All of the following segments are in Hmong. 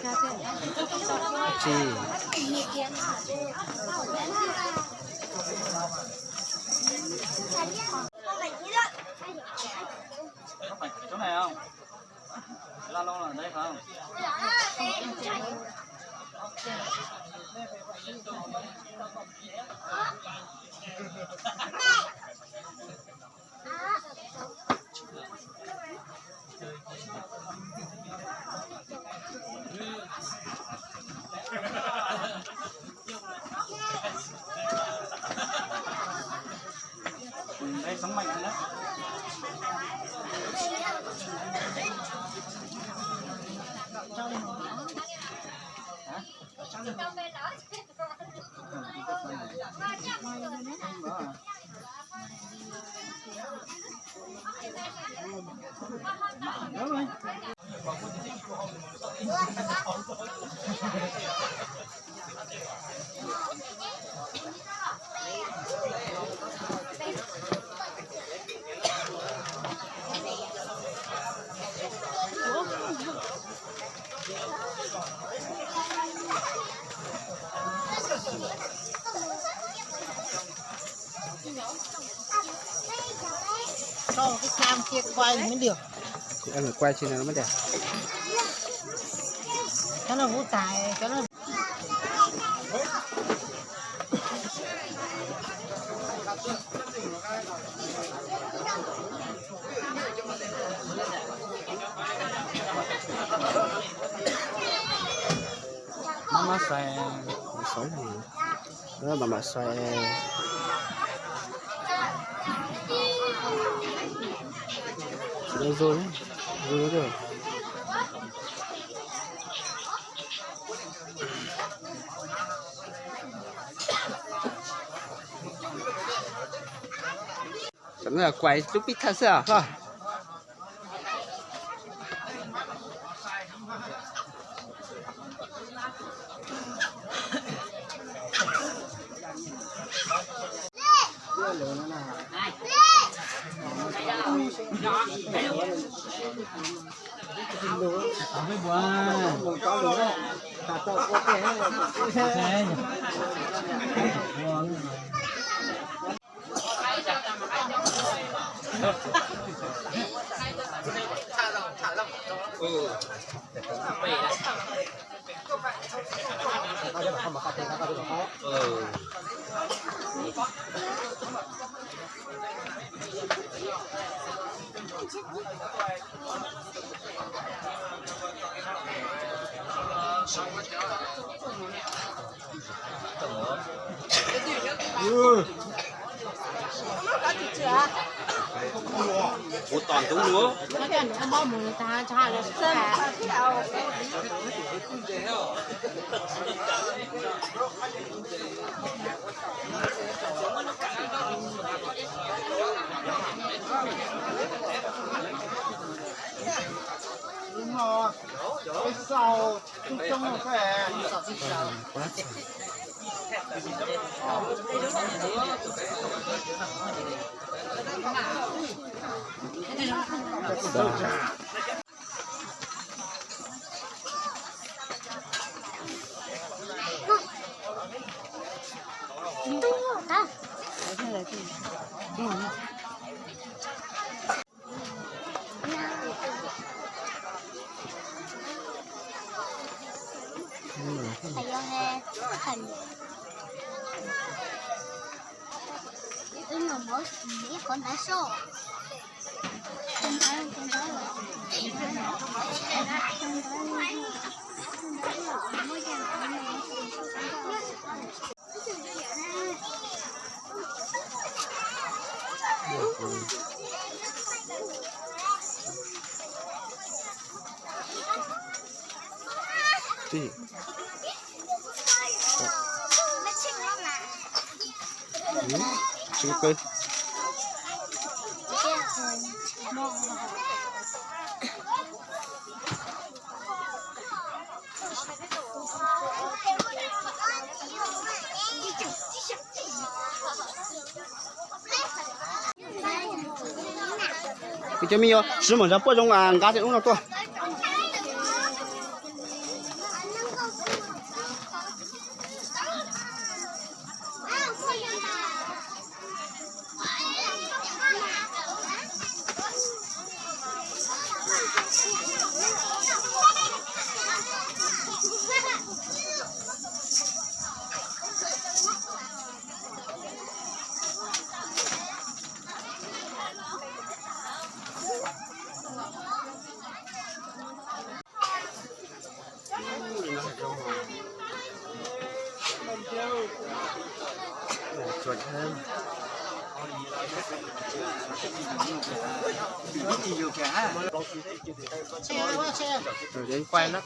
Tsis. Cho cái cam kia quay mới được. Em phải quay trên này nó mới đẹp. Cho nó hú tài, cho nó. Mab mab xoay. Xob, mab mab xoay. Zoo, zoo, zoo. Tam no kuaim lub pib thawj xwb os. Ua tos ntub lawm. Kuv cov me nyuam, siv mom zov puab zoo nqa tej ub no tuaj. Rồi đến quay nó.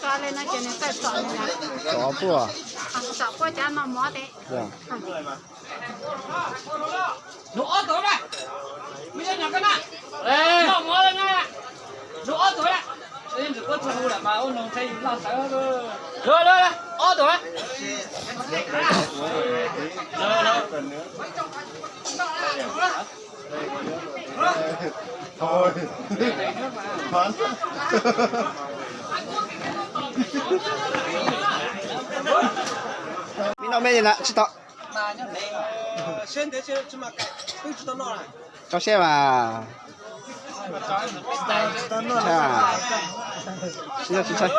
Tso li no ces nws tawm txom li no. Txom puaj. Txom puaj cov noj mov tes. Nws ob tug na. Noj mov na. Nws ob tug na. Ntxim koj tsis hu lawm mas ua noog thiaj yus loj sawv. Ob tug na. Me no me na tsis tau. Tso siab mas. Tsis tau, tsis tau.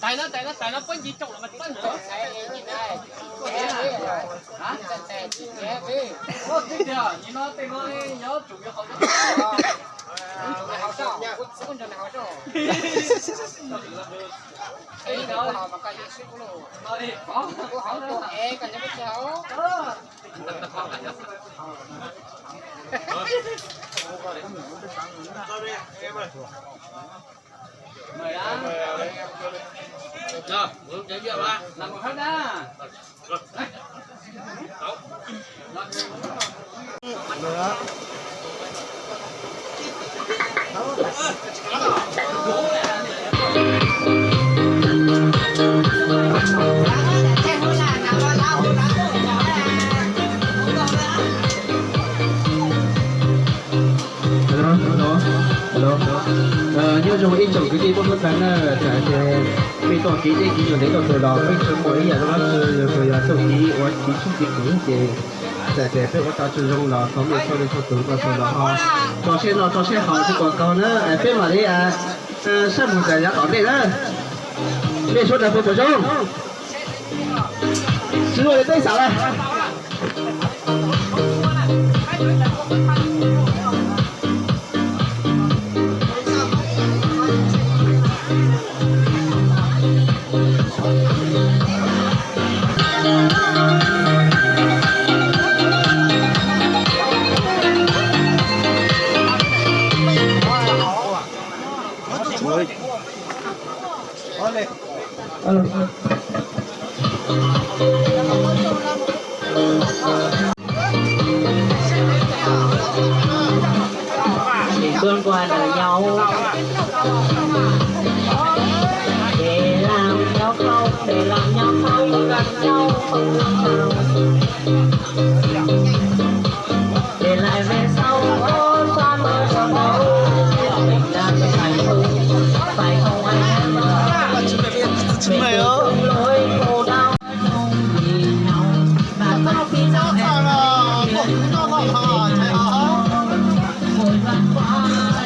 Tais no, tais no, tais no puab nci tsoom los mas txawj ntawd. Nim no tej no nyob tsum yuav qhov Hello, hello, hello. Nyob zoo ib tsoom kwv tij muaj hmoob tag na, txawm tias peb toj kev deb kev nyuag ntev tau tus los peb tsuas muaj ib yam zoo dab tsi yog txuas yog txuj kev ua kev tshoob kev kws ces txawm tias peb ua tau tsis zoo los thov mej txhua leej txhua tus npaj txhua los ho tso siab noj tso siab haus tsis pom tau na. Peb mam li sab mus tas yav tom ntej na. Mej suav dlawg puas pom zoo? Tsis ua li peb xav lawm. Tuaj nquag lawm nyob, ces lam nyob khau, ces lam nyob khau, lam nyob khau, ces lais ve sau, xab mab sau, pem dab pem hais hu, pais hau, pem tus loj ib hu dau.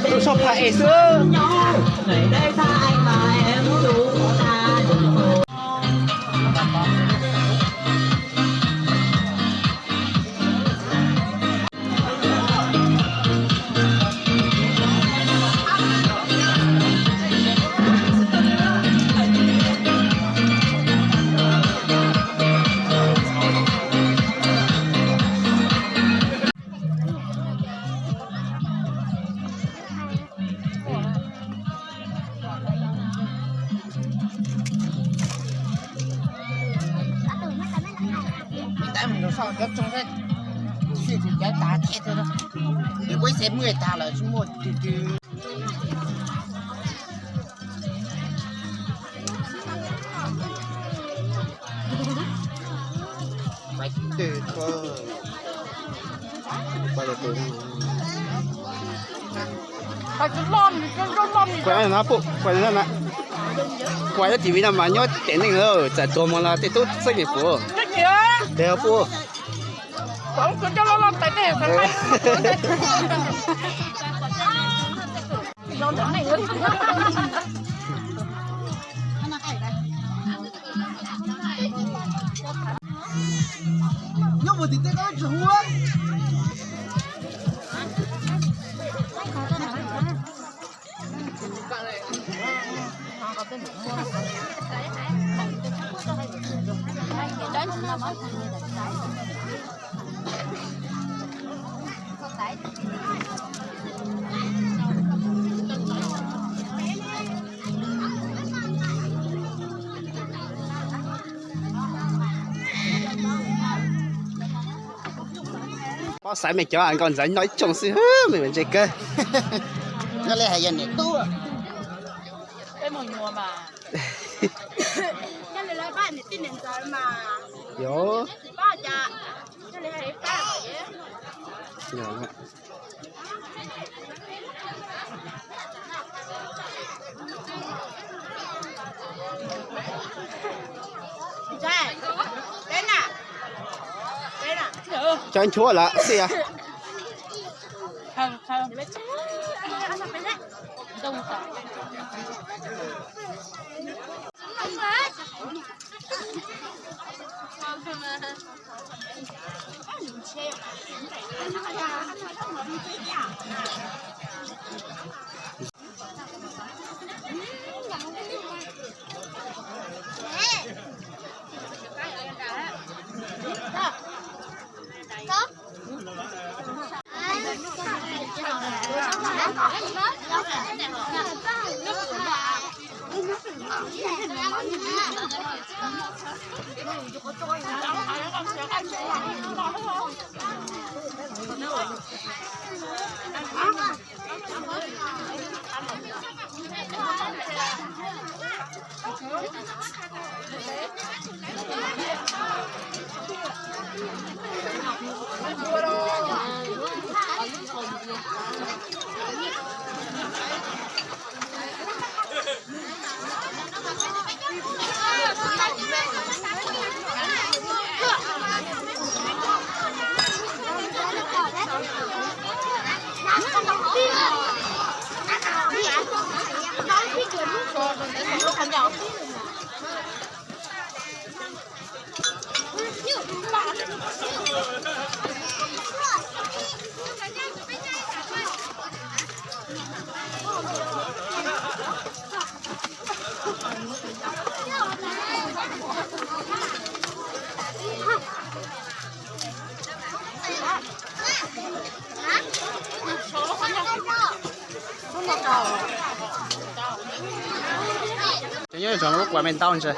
Tus soj pha es xwb. Ib tab mus rau saum cov tsoo thiab, sij tsis cov tas thiab, nws kuj ib txhia muaj tas lawm tsis muaj twg twg. Maiv twg tuaj, kuaj no, kuaj no, kuaj no tim vim no mas nyob tes neej lawm, txawm tuag mus los tej tub txeeb me puv. Tes puv. Nyob mus tim tej ko tsis hu. Pob xaiv me cov nkauj ntxawm nyob ib tsoom xwb, me ntse kawg. Nyob li hais yog niam tub. Yog. Cov nchuav lawm xij. Tso lub quà mày tao ntshe.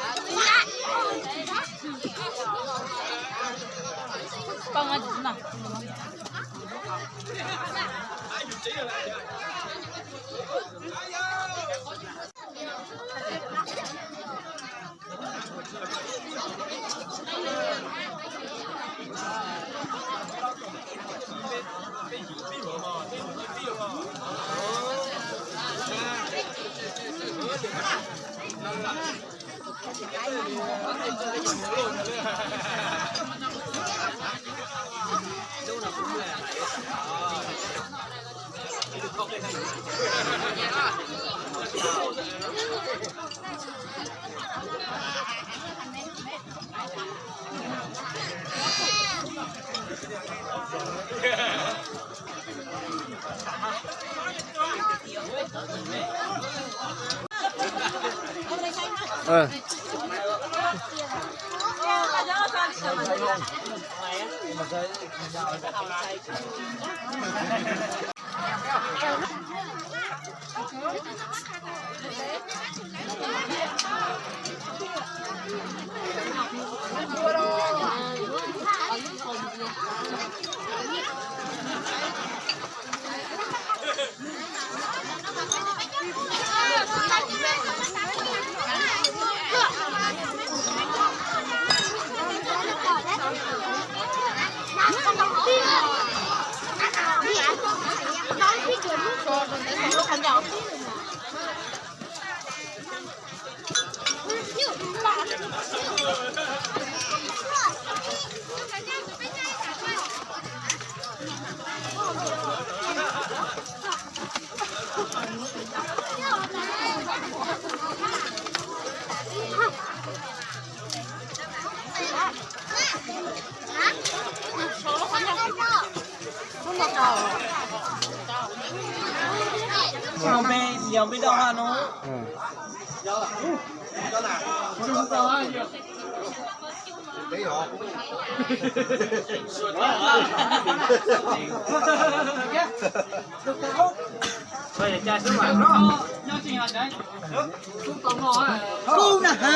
Yog npe, yog npe dau ha no. Kuv na ha.